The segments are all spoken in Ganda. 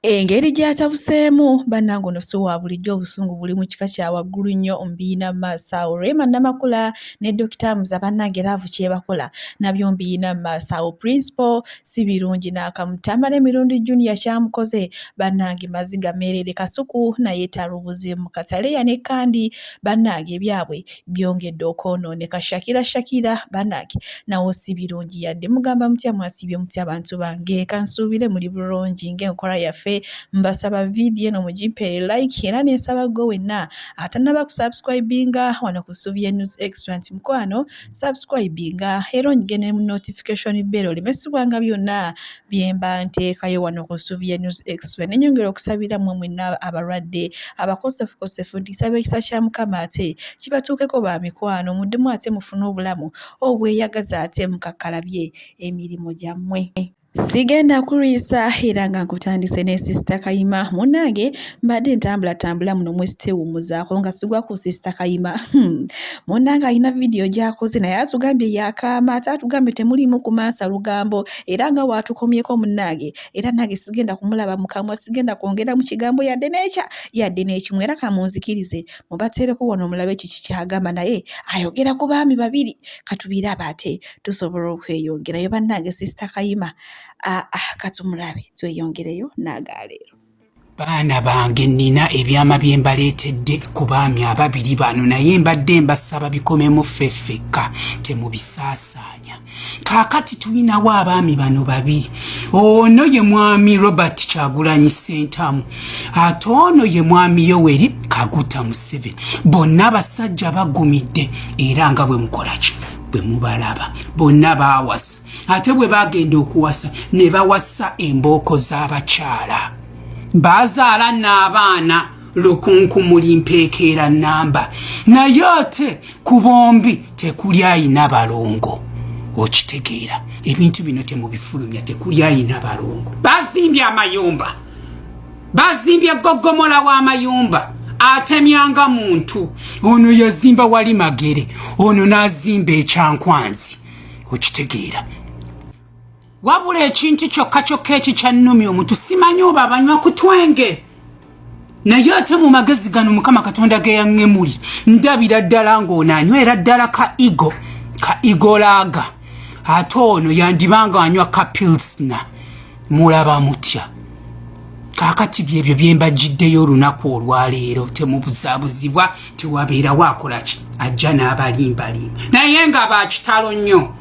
Engeri gy'atabuseemu bannange ono si wa bulijjo obusungu buli mu kika kya waggulu nnyo mbiyina mu maaso awo. Rema Namakula ne Dokita Hamza bannange laavu kyebakola nabyo mbiyina mu maaso awo. Principal si birungi n'akamu. Tamale Mirundi Junior kyamukoze bannange maziga meereere. Kasuku naye talubuze mu Kataleya ne Kandi bannange ebyabwe byongedde okwonooneka. Shakira Shakira bannange nawo si birungi yadde. Mugamba mutya mwasiibye mutya abantu bange? Kansuubire muli bulungi ng'enkola yaffe. Mbasaba vidiyo eno mugimpeere like era nensaba gwe wenna atannaba kusubscribinga wano ku Suvia News Extra nti mukwano subscribinga era onyige ne notification bell oleme subwanga byonna byemba nteekayo wano ku Suvia News Extra. Ne nyongera okusabira mmwe mwenna abalwadde abakosefukosefu nti nsaba ekisa kya Mukama ate kibatuukeko ba mikwano muddemu ate mufune obulamu obweyagaza ate mukakkalabye emirimu gyammwe. Sigenda kulwisa era nga nkutandise ne Sisita Kayima munnange mbadde ntambulatambula muno mwesitewummuzaako nga sigwa ku Sisita Kayima. Munnange alina vidiyo gy'akoze naye atugambye yakaama ate atugambye temuliimu kumansa lugambo era nga w'atukomyeko munnange era nange sigenda kumulaba mu kamwa sigenda kwongera mu kigambo yadde n'ekya yadde n'ekimu era kamunzikirize mubateereko wano mulabe kiki ky'agamba naye ayogera ku baami babiri katubirabe ate tusobola okweyongerayo bannange Sisita Kayima aa katumulabe tweyongereyo n'agaleero. Baana bange nnina ebyama bye mbaleetedde ku baami ababiri bano naye mbadde mbasaba bikomemu ffe ffekka temubisaasaanya. Kaakati tulinawo abaami bano babiri, ono ye mwami Robert Kyagulanyi Ssentamu ate ono ye mwami Yoweri Kaguta Museveni. Bonna basajja bagumidde era nga bwe mukolaki bwe mubalaba bonna baawasa ate bwe bagenda okuwasa ne bawasa embooko z'abakyala bazaala n'abaana lukunkumuli mpeekeera namba naye ate ku bombi tekuli ayina balongo okitegeera ebintu bino temubifulumya tekuli ayina balongo bazimbye amayumba bazimbye goggomola w'amayumba atemyanga muntu ono yazimba wali magere ono n'azimba ekyankwanzi okitegeera wabula ekintu kyokka kyokka ekikyannumya omuntu simanyi oba abanywa ku twenge naye ate mu magezi gano mukama katonda ge yaŋŋemuli ndabira ddala ng'ono anywera ddala ka igo ka igolaaga ate ono yandibanga anywa ka pilsner mulaba mutya kaakati byebyo byembajjiddeyo olunaku olwaleero temubuzaabuzibwa tewabeerawo akolaki ajja n'abalimbalimba naye nga bakitalo nnyo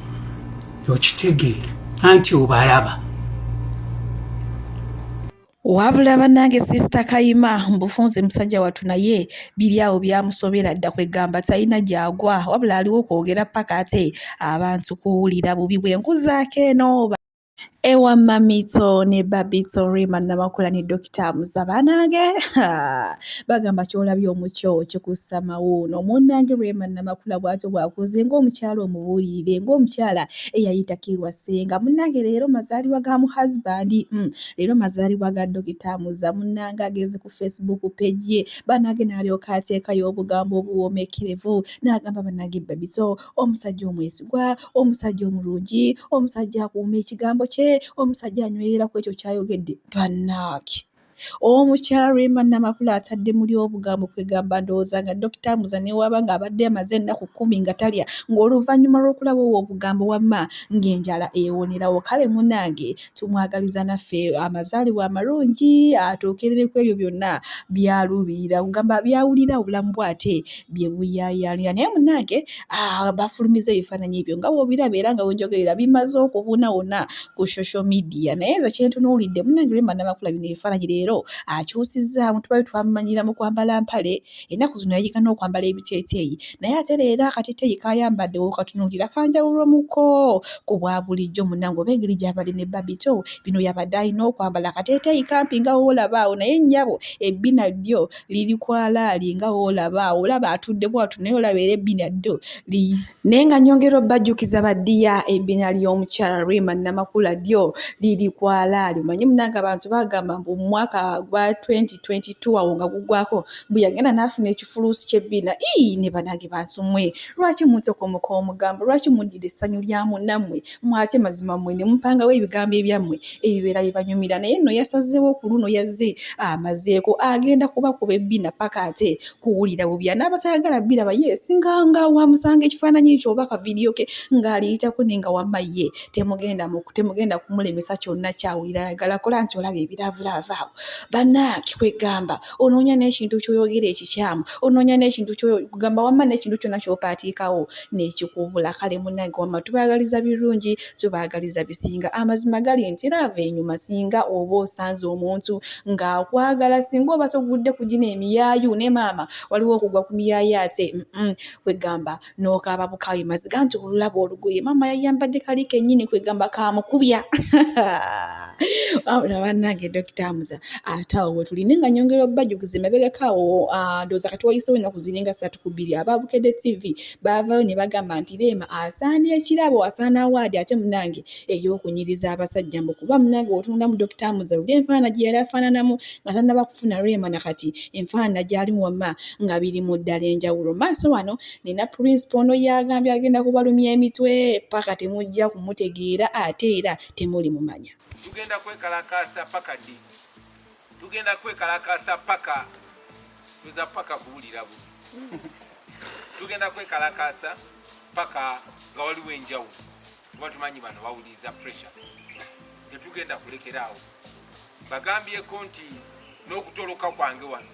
okitegeera anti obalaba. Wabula banange sister Kayima mbufunze musajja wattu naye biri awo byamusobera dda kwegamba talina gyagwa wabula aliwo kwogera paka ate abantu kuwulira bubi bwenkuzaako eno. Ewa Mamito ne Babito Rema Namakula ne Dokita Musa banange bagamba kyolabye omukyo kikussa mawuuno munnange Rema Namakula bwatyo bwakuze ng'omukyala omubuulirire ng'omukyala eyayita kiwasenga munnange leero mazaalibwa ga mu husband leero mazaalibwa ga Dokita Musa munnange agenze ku Facebook page ye bannange n'alyoka ateekayo obugambo obuwoomeekerevu n'agamba bannange Babito omusajja omwesigwa omusajja omulungi, omusajja akuuma ekigambo kye, omusajja anywerera ku ekyo ky'ayogedde. Bannange! Omukyala Rema Namakula atadde muli obugambo kwegamba ndowooza nga Dokita Muza ne waba ng'abadde amaze ennaku kkumi nga talya ng'oluvannyuma lw'okulaba obwo obugambo wamma ng'enjala ewonerawo. Kale munnange tumwagaliza naffe amazaalibwa amalungi atuukirire ku ebyo byonna by'aluubirira kugamba by'awulira obulamu bwe ate bye buyaayaanira. Naye munnange ah, bafulumiza ebifaananyi ebyo nga bw'obiraba era nga wenjogerera bimaze okubuna wonna ku social media naye nze kyentunuulidde munnange Rema Namakula bino ebifaananyi leero akyusizzaamu tubayo twamumanyira mu kwambala mpale ennaku zino yayiga n'okwambala ebiteeteeyi naye ate leero akateeteeyi k'ayambadde w'okatunuulira kanjawulomuko ku bwa bulijjo munnange oba engeri gy'abadde ne Babito bino yabadde alina okwambala akateeteeyi kampi nga w'olaba awo naye nnyabo ebbina lyo liri kwalaali nga woolaba awo olaba atudde bwatu naye olaba era ebbina ddyo li naye nga nyongera obbajjukiza baddiya ebbina ly'omukyala Rema Namakula ddyo liri kwalaali omanyi munange abantu bagamba mbu mu mwaka omwaka gwa 2022 awo nga guggwako mbu yagenda n'afuna ekifuluusi ky'ebbiina. Ii, ne banange bantu mmwe, lwaki mutokomoka omugambo? Lwaki muddira essanyu lya munnammwe mwate mazima mmwe ne mupangawo ebigambo ebyammwe ebibeera bibanyumira? Naye nno yasazeewo ku luno, yazze amazeeko, agenda kubakuba ebbina paka ate kuwulira bubya. N'abatayagala biraba ye singa nga wamusanga ekifaananyi ekyo oba kavidiyo ke ng'aliyitako, naye nga wamma ye temugenda temugenda kumulemesa kyonna kyawulira ayagala kola nti olaba ebiraavulaavu awo. Bannange, kwegamba onoonya n'ekintu ky'oyogera ekikyamu, onoonya n'ekintu kyogamba wamma n'ekintu kyonna ky'opaatiikawo n'ekikubula. Kale munnange, wamma tubaagaliza birungi, tubaagaliza bisinga. Amazima gali nti love enyuma singa oba osanze omuntu ng'akwagala, singa oba togudde ku gino emiyaayu. Ne maama waliwo okugwa ku miyaayu ate kwegamba n'okaaba bukaayi maziga nti olulaba olugoye maama yayambadde kali kennyini, kwegamba kamukubya. Wabula bannange, Dokita Hamza, ate awo we tuli, naye nga nyongera obbajjukiza emabegako awo, ndowooza kati wayisewo ennaku ziringa 3 ku 2, aba Bukedde TV baavaayo ne bagamba nti Rema asaana ekirabo, asaana award ate munnange ey'okunyiriza abasajja, mbu kuba munnange otunulamu Dokita Hamza luli enfaanana gye yali afaananamu nga tannaba kufuna Rema na kati enfaanana gy'alimu wamma nga biri mu ddala enjawulo. Maaso wano nina Principal, ono yagambye agenda kubalumya emitwe paka temujja kumutegeera ate era temuli mumanya. Tugenda kwekalakasa paka ddi? Tugenda kwekalakasa paka tuza paka kuwulira bubi. Tugenda kwekalakasa paka nga waliwo enjawulo, kuba tumanyi bano bawuliriza pressure. Tetugenda kulekeraawo. Bagambyeko nti n'okutoloka kwange wano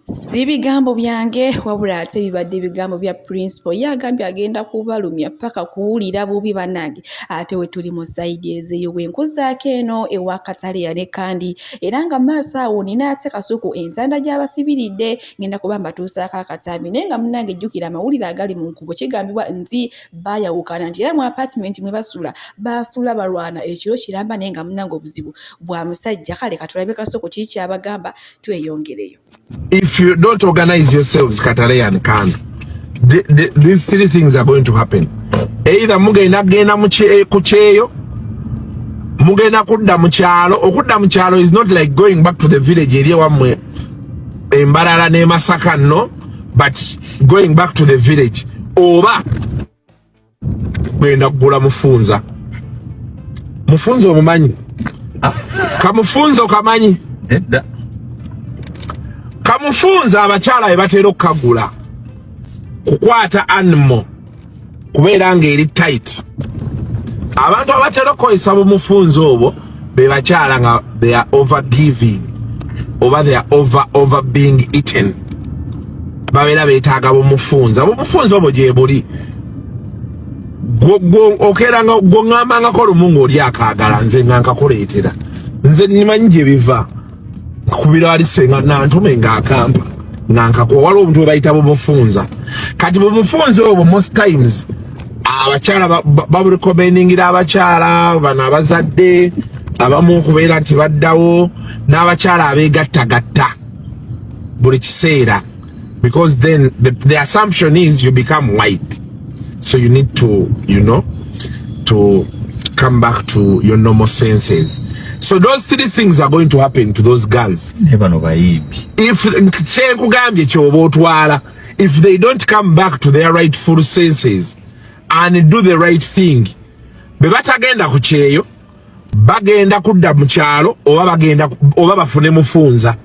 Si bigambo byange, wabula ate bibadde bigambo bya Principal. Ye agambye agenda kubalumya paka kuwulira bubi. Bannange, ate we tuli mu side ezeeyo bwe nkuzaako eno ewa Kataleya ne Kandi, era nga maaso awo nina ate Kasuku entanda gy'abasibiridde, ngenda kuba mbatuusaako akatambi. Naye nga munnange, jjukira amawulire agali mu nkubo, kigambibwa nti baayawukana, nti era mu apartment mwe basula baasula balwana ekiro kiramba. Naye nga munnange, obuzibu bwa musajja. Kale katulabe Kasuku kiki kyabagamba, tweyongereyo. If you don't organize yourselves, Kataleya and Kandi, these three things are going to happen. Either mugenda genda ku kyeyo, mugenda kudda mu kyalo. Okudda mu kyalo is not like going back to the village eri ewammwe Embalala ne Masaka, no, but going back to the village, oba genda kugula mufunza. Mufunza omumanyi? Kamufunza okamanyi? Nedda. Kamufunza abakyala be batera okukagula kukwata animo kubeera ng'eri tight. Abantu abatera okukozesa bumufunza obwo be bakyala nga they are over giving oba they are over being eaten. Babeera beetaaga bumufunza. Bumufunza obwo gye buli okeeranga gwoŋŋambangako lumu ng'oli akaagala, nze nga nkakuleetera. Nze nimanyi gye biva kubira ali senga nantume ng'akampa nga nkakuwa. Waliwo obuntu bwe bayita bumufunza. Kati bumufunza obwo most times abakyala baburecommendingira abakyala bano abazadde abamu okubeera nti baddawo n'abakyala abeegattagatta buli kiseera, because then the assumption is you become white, so you need to you know to come back to your normal senses. So those three things are going to happen to those girls. Ne bano bayimbi. If kyenkugambye kyoba otwala, if they don't come back to their rightful senses and do the right thing, be batagenda ku kyeyo, bagenda kudda mu kyalo oba bagenda oba bafune mufunza.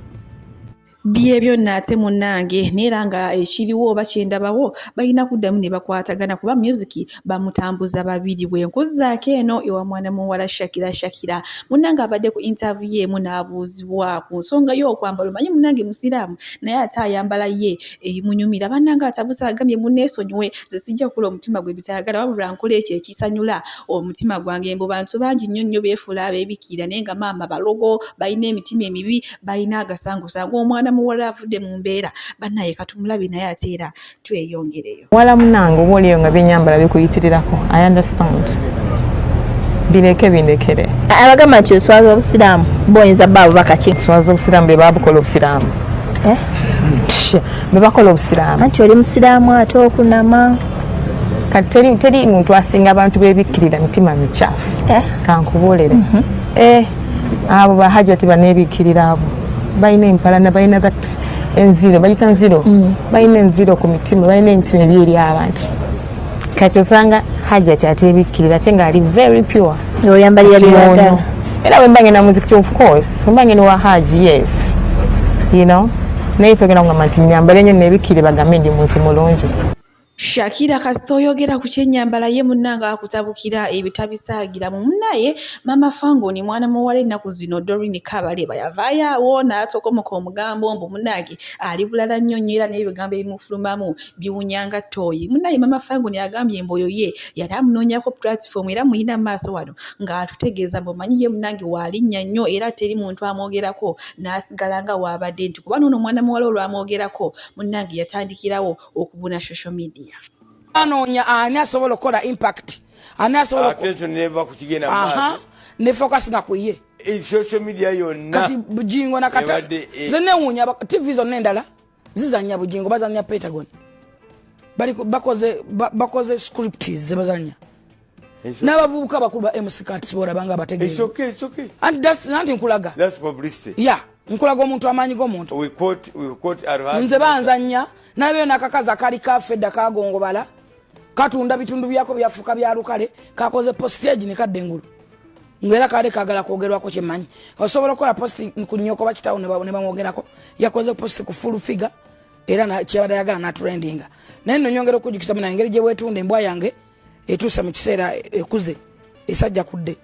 Byebyo nno ate munnange, naye era nga ekiriwo oba kyendabawo, balina kuddamu ne bakwatagana kuba music bamutambuza babiri. Bwe nkuzaako eno ewa mwana muwala Shakira. Shakira munnange abadde ku interview emu n'abuuzibwa ku nsonga y'okwambala. Omanyi munnange musiraamu, naye ate ayambala ye emunyumira. Bannange, atabuse, agambye, "Munneesonyiwe, nze sijja kukola omutima gwe bitayagala, wabula nkola ekyo ekisanyula omutima gwange." Mbu bantu bangi nnyo nnyo beefuula abeebikiira, naye nga maama balogo, balina emitima emibi, balina agasangosango. Omwana muwala avudde mu mbeera. Bannaye, katumulabe, naye ate era tweyongereyo. Wala munange, oba oliyo nga byenyambala bikuyitirirako, I understand, bireke bindekere. Abagamba nti oswaza obusiraamu, boyinza bba abubaka ki? Swaza obusiraamu? Be babukola obusiraamu? Eh? Be bakola obusiraamu. Anti oli musiraamu ate okunama. Kati teri muntu asinga abantu bebikkirira mitima mikyafu. Eh? Kankubuulire, eh, abo bahajati baneebikkirira abo. Balina empalana, balina that enziro, bagita nziro. Balina enziro ku mitima, balina emitima ebi eri abantu. Kati osanga Hajjati atebikkirira ate ng'ali very pure. Oyambalira byeyagala. Era bwe mba ngenda muzikiti, of course, bwe mba ngenda wa Haji, yes, you know, naye togenda kugamba nti nyambale nnyo nebikkire bagambe ndi muntu mulungi. Shakira kasita oyogera ku kyennyambala ye munnange akutabukira ebitabisaagiramu. Munnaye Maama Fangoni mwana muwala ennaku zino Doreen Kabaleba yavaayo awo n'atokomoka omugambo mbu munnange ali bulala nnyo nnyo era n'ebigambo ebimufulumamu biwunya nga ttooyi. Munnaye Maama Fangoni agambye mbu oyo ye yali amunoonyaako pulatifomu era muyina mu maaso wano ng'atutegeeza mbu omanyi ye munnange waalinnya nnyo era teri muntu amwogerako n'asigala nga waabadde nti kuba n'ono omwana muwala olwamwogerako munnange yatandikirawo okubuna social media. Anoonya ani asobola okukola impact, ani asobola attention neva ku kigenda mu maaso ne focus nga ku ye. Social media yonna kati Bujingo nakata ebadde, nze newuunya TV zonna endala zizanya Bujingo, bazanya Pentagon, bali bakoze bakoze scripts zebazanya n'abavubuka abakulu ba MC Kats bolabanga It's abategeeza. okay, it's okay. Anti anti nkulaga. That's publicity. Ya, nkulaga omuntu, amaanyi g'omuntu. We quote Alhaji Nze banzanya nalabeyo n'akakazi akali kafa edda kagongobala, katunda bitundu byako byafuuka bya lukale, kakoze postage ne kadda engulu ngaera kale kagala kwogerwako. Kyemmanyi, osobola okukola post ku nnyoko bakitawo ne bamwogerako. Yakoze post ku Full Figure era kyabadde ayagala natrendinga. Naye nno nyongera okujjukiza muna engeri gye weetunda. Embwa yange etuuse mu kiseera ekuze esajja kudde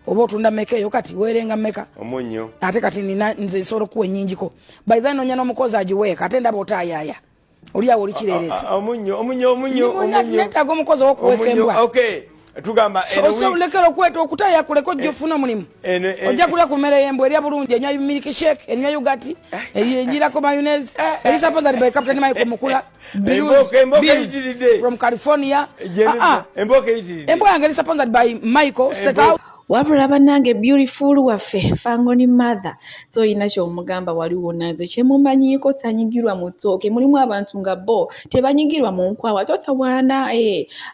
oba otunda mmeka eyo, kati weerenga mmeka? Omunnyo. Ate kati nina nze nsobola okuwa ennyingiko. By then nonya n'omukozi agiweeka, ate ndaba otaayaaya oli awo olikireeresa. Omunnyo, omunnyo, omunnyo, omunnyo. Neetaaga omukozi owokuweeka Omunnyo, embwa. Okay, tugamba eno Lekera okweta okutaaya, kuleka ojja ofuna omulimu. Eno Ojja kulya ku mmere y'embwa, erya bulungi, enywa milk shake, enywa yogurt, egirako mayonnaise, eri sponsored by Captain Michael Mukula. Emboka Bills eyitiridde. from California. Jennifer, Ah, ah. emboka eyitiridde. Embwa yange eri sponsored by Michael State House. Wabula bannange, beautiful waffe Fangoni mother toyina kyomugamba, waliwo nazo kyemumanyiiko tanyigirwa mu ttooke. Mulimu abantu nga bo tebanyigirwa mu nkwawa, totawaana.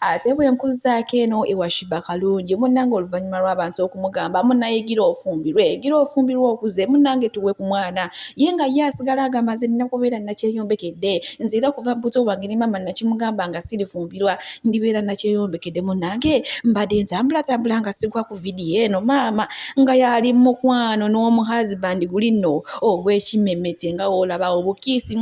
Ate bwe nkuzaako eno ewa Shiba Kalungi munnange, oluvannyuma lw'abantu okumugamba munnaye gira ofumbirwe, gira ofumbirwe okuze munnange, tuwe ku mwana, ye nga ye asigala agamba nze nina kubeera nakyeyombekedde. Nze era kuva mu buto bwange ne maama nakimugamba nga sirifumbirwa, ndibeera nakyeyombekedde. Munnange mbadde ntambulatambula nga sigwa ku vidiyo eno, maama nga yali mukwano n'omuhusband guli nno ogw'ekimemete nga woolaba obukiisi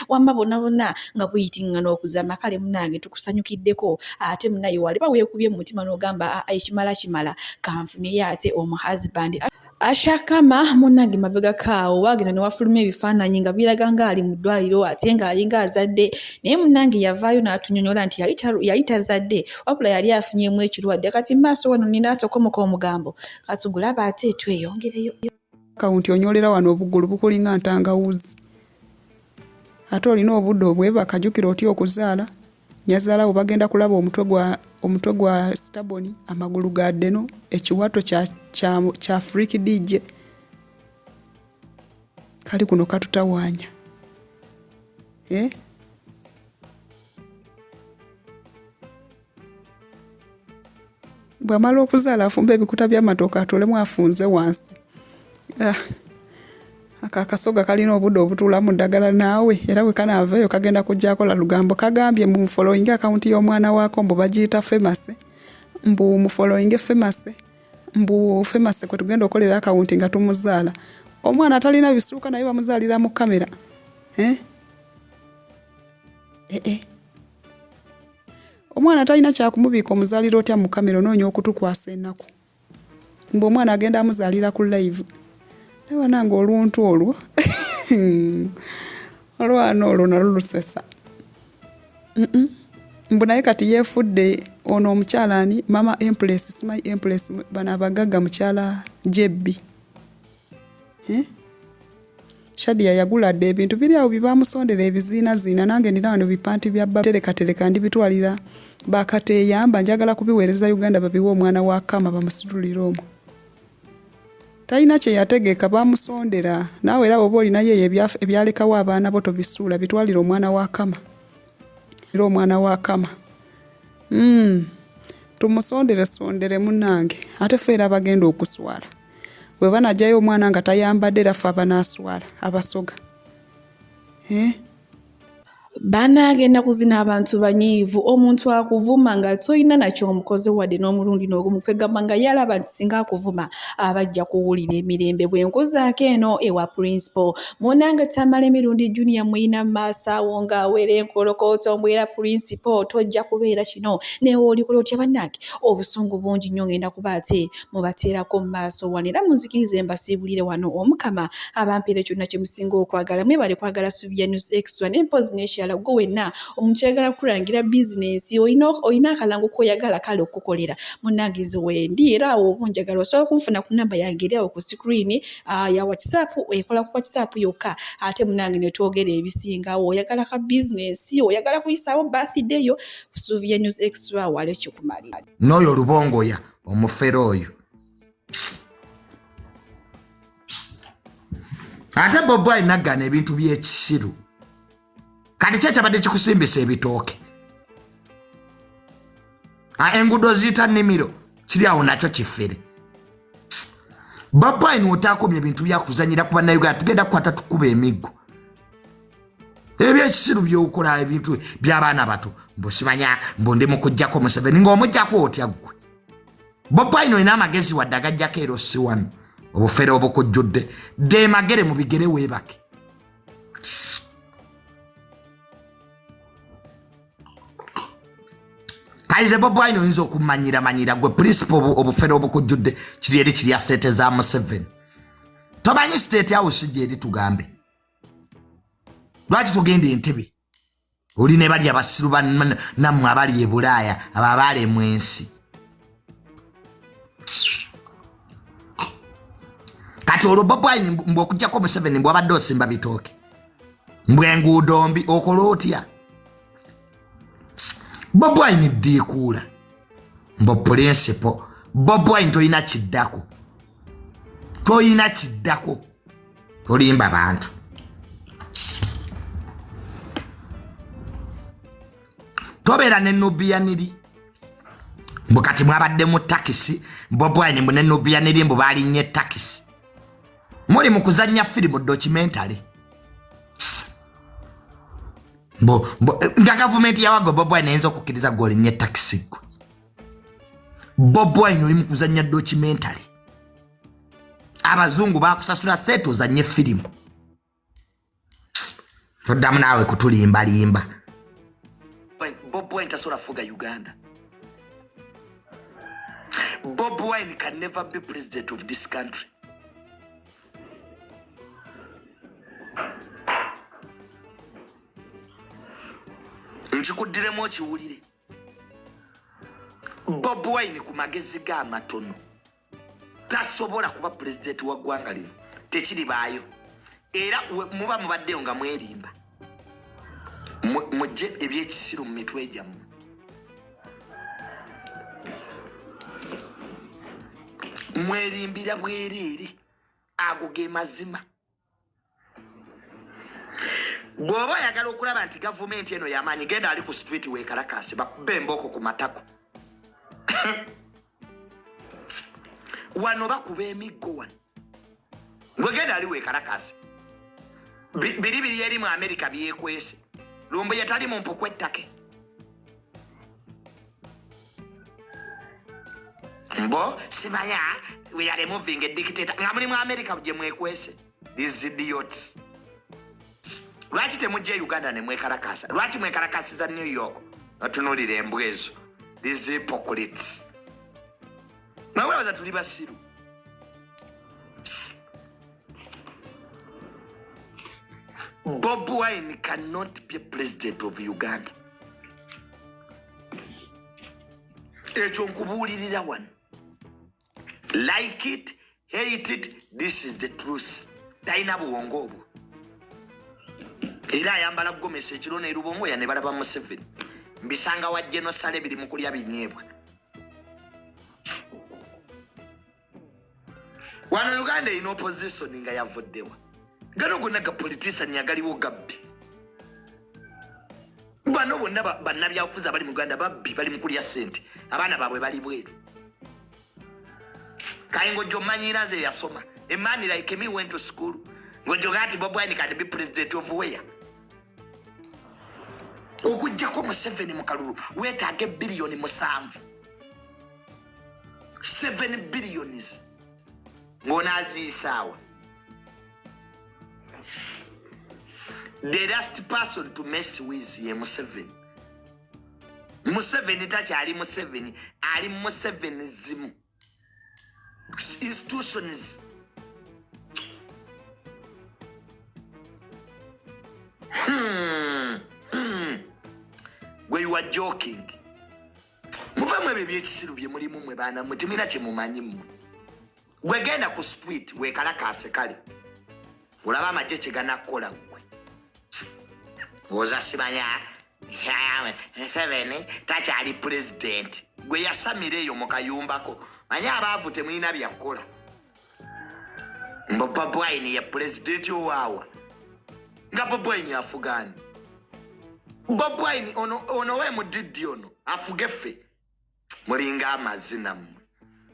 wamba bonna bonna nga buyitiŋŋana okuzama. Kale munnange tukusanyukiddeko, ate munnaye waliba weekubye mu mutima n'ogamba, "Aa, ekimala kimala, kanfuneyo ate omuhusband." Ashakama munnange mabegako awo waagenda ne wafuluma ebifaananyi nga biraga ng'ali mu ddwaliro ate ng'alinga azadde, naye munnange yavaayo n'atunyonyola nti yali tazadde, wabula yali afunyeemu ekirwadde. Kati mu maaso wano nina atokomoka omugambo, katugulaba ate tweyongereyo. Akawunti onyolera wano obugulu bukulinga ntangawuzi, ate olina obudde obwebaka. Jjukira otya okuzaala, nyazaala wo bagenda kulaba omutwe gwa staboni, amagulu ga ddeno, ekiwato kya Freak DJ kali kuno katutawaanya, eh? Bw'amala okuzaala afumba ebikuta by'amatooke atulemu afunze wansi. Ah, ako akasoga kalina obudde obutuulamu ddagala naawe, era bwe kanaava eyo kagenda kujja akola lugambo. Kagambye mbu mufollowinge akawunti y'omwana waako, mbu bagiyita Famous, mbu mufollowinge Famous, mbu Famous kwe tugenda okolera akawunti nga tumuzaala. Omwana atalina bisuuka naye bamuzaalira mu kamera, eh? Eh, eh. Omwana talina kyakumubiika, omuzaalira otya mu kamera? Onoonya okutukwasa ennaku mbu omwana agenda amuzaalira ku live. Naye banange, oluntu olwo, olwana olwo nalwo lusesa. Mbu naye kati yeefudde ono omukyala ani, mama Empress, simanyi Empress, bano abagagga, mukyala Jebbi, eh? Shadia yagula dda ebintu biri awo byebamusondera ebiziinaziina. Nange nina wano bipanti bya bba terekatereka, ndibitwalira bakateeyamba, njagala kubiweereza Uganda babiwe omwana wa Kama bamusitulire omwo. Talina kye yategeka, bamusondera. Naawe era bw'oba olinayo eyo ebyalekawo abaana bo, tobisuula, bitwalire omwana wa Kama, era omwana wa Kama. Tumusondere sondere munnange, ate ffe era bagenda okuswala. Bwe banajjayo omwana nga tayambadde era ffe abanaaswala Abasoga. Eh? Banange ennaku zino abantu banyiivu, omuntu akuvuma nga tolina nakyomukoze wadde n'omulundi n'ogumu, kwegamba nga yalaba nti singa akuvuma aba ajja kuwulira emirembe. Bwe nkuzaako eno ewa Principal munnange Tamale Mirundi Junior muyina mu maaso awo ng'awera enkolokooto mbu era Principal tojja kubeera kino newoolikola otya bannange, obusungu bungi nnyo ngenda kuba ate mubateerako mu maaso wano era munzikirize mbasiibulire wano Omukama abampeere kyonna kye musinga okwagala. Mwebale kwagala Subia News Extra ne mpozi n'ekirala gwe wenna omuntu ayagala kukulangira bizinensi olina akalango k'oyagala kale okukukolera munnange nze wendi era awo oba onjagala osobola okunfuna ku namba yange eri awo ku sikiriini ya WhatsApp ekola ku WhatsApp yokka ate munnange ne twogera ebisingawo oyagala ka bizinensi oyagala kuyisaawo birthday yo Suvia News Extra wale kikumalira. N'oyo Lubongoya omufere oyo ate bobo alina ebintu byekisiru kati ki ekyabadde kikusimbisa ebitooke enguudo ziyita nimiro kiri awo nakyo kifere bobo alina otakomya ebintu byakuzanyira ku bannayuganda tugenda kukwata tukuba emiggo ebyekisiru byokola ebintu byabaana bato mbu simanya mbu ndi mukujjako museveni ngaomujjako otya ggwe bobi wine olina amagezi wadde agajjako era ossi wano obufere obukujjudde demagere mu bigere weebake kaize bobi wine oyinza okumanyira manyira gwe principal obufere obukujjudde kiri eri kirya sente za museveni tomanyi state house gyeri tugambe lwaki tugenda entebe oli ne bali abasiru nammwe abali e bulaaya abo abaalemwa ensi kati olwo bobi wine mbu okujjako museveni mbu wabadde osimba bitooke mbu enguudo mbi okola otya bobi wine ddiikuula mbu pulinsipo bobi wine tolina kiddako tolina kiddako tolimba bantu tobeera ne nubiyaniri mbu kati mwabadde mu takisi bobwine mbu ne nubiyaniri mbu balinnye takisi muli mu kuzannya firimu documentary mbu nga gavumenti yawago bobwine eyinza okukkiriza gwe olinnye takisi gwe bobwine oli mu kuzannya documentary abazungu bakusasula sente ozanye firimu toddamu naawe kutulimbalimba bob wine tasobola fuga uganda bob wine can never be president of this country nkikuddiremu okiwulire bob wine ku magezi ge amatono tasobola kuba pulezidenti wa ggwanga lino tekiribaayo era muba mubaddeyo nga mwerimba mujje ebyekisiru mu mitwe gyammwe mwerimbira bwereere ago ge mazima bw'oba oyagala okulaba nti gavumenti eno yamaanyi genda ali ku street wekalakasi bakube embooko ku matako wano bakuba emiggo wano gwegenda ali wekalakasi biri biri eri mu amerika byekwese lumbu yatali mu mpuku ettake mbo simanya we are removing a dictator nga muli mu america gye mwekwese these idiots lwaki temujja e uganda ne mwekalakasa lwaki mwekalakasiza new york notunulira embwa ezo these hypocrites mwewebaza tuli basiru Bob Wine cannot be president of Uganda. Ekyo nkubuulirira wano. Like it, hate it, this is the truth. Talina buwongo obwo. Era ayambala gomesi ekiro n'erubongoya ne balaba Museveni. Mbisanga wa Genosale biri mu kulya binyeebwa. Wano Uganda erina opposition nga yavuddewa. Gano gonna ga politician agaliwo gabbi. Bano bonna bannabyabufuzi abali mu Uganda babbi, bali mu kulya ssente, abaana baabwe bali bweru. Kayingo gyomanyira nze yasoma. A man like me went to school. Ngojoga ati Bobi Wine can be president of where? Okujjako Museveni mu kalulu weetaaga ebbiliyoni 7. 7 billions. Ng'onaaziisaawa. The last person to mess with ye Museveni. Museveni takyali Museveni, ali Musevenism. Institutions. Gwe you are joking. Muvamu ebyo ebyekisiru bye mulimu mwe baana mwe temulina kye mumanyi mmwe. Gwe genda ku street weekalakaase kale. Olaba amagye kye ganakukola ggwe. Oza simanya Museveni takyali president. Gwe yasamira eyo mu kayumbako. Manyi abaavu temulina bya kukola. Mbu Bobi Wine ye president owaawa. Nga Bobi Wine afugaani. Bobi Wine ono we mudidi ono afuge ffe. Mulinga amazina mmwe.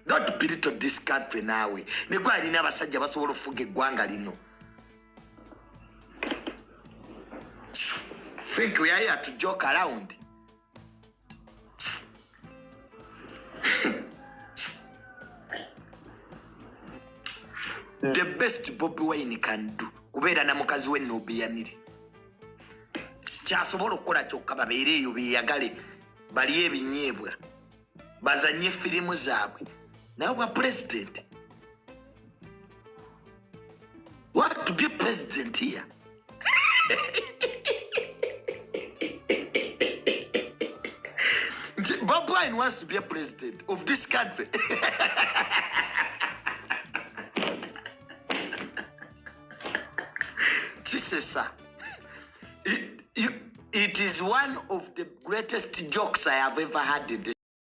Don't belittle this country naawe. Negwe alina abasajja basobola okufuga eggwanga lino. Think we are here to joke around. The best Bobi Wine can do kubeera na mukazi we Nubianire. Kyasobola okukola kyokka babeere eyo beeyagale balye ebinyeebwa bazanye firimu zaabwe naye obwa president what to be president here. Bobi Wine wants to be a president of this country. Kisesa. It is one of the greatest jokes I have ever had in this.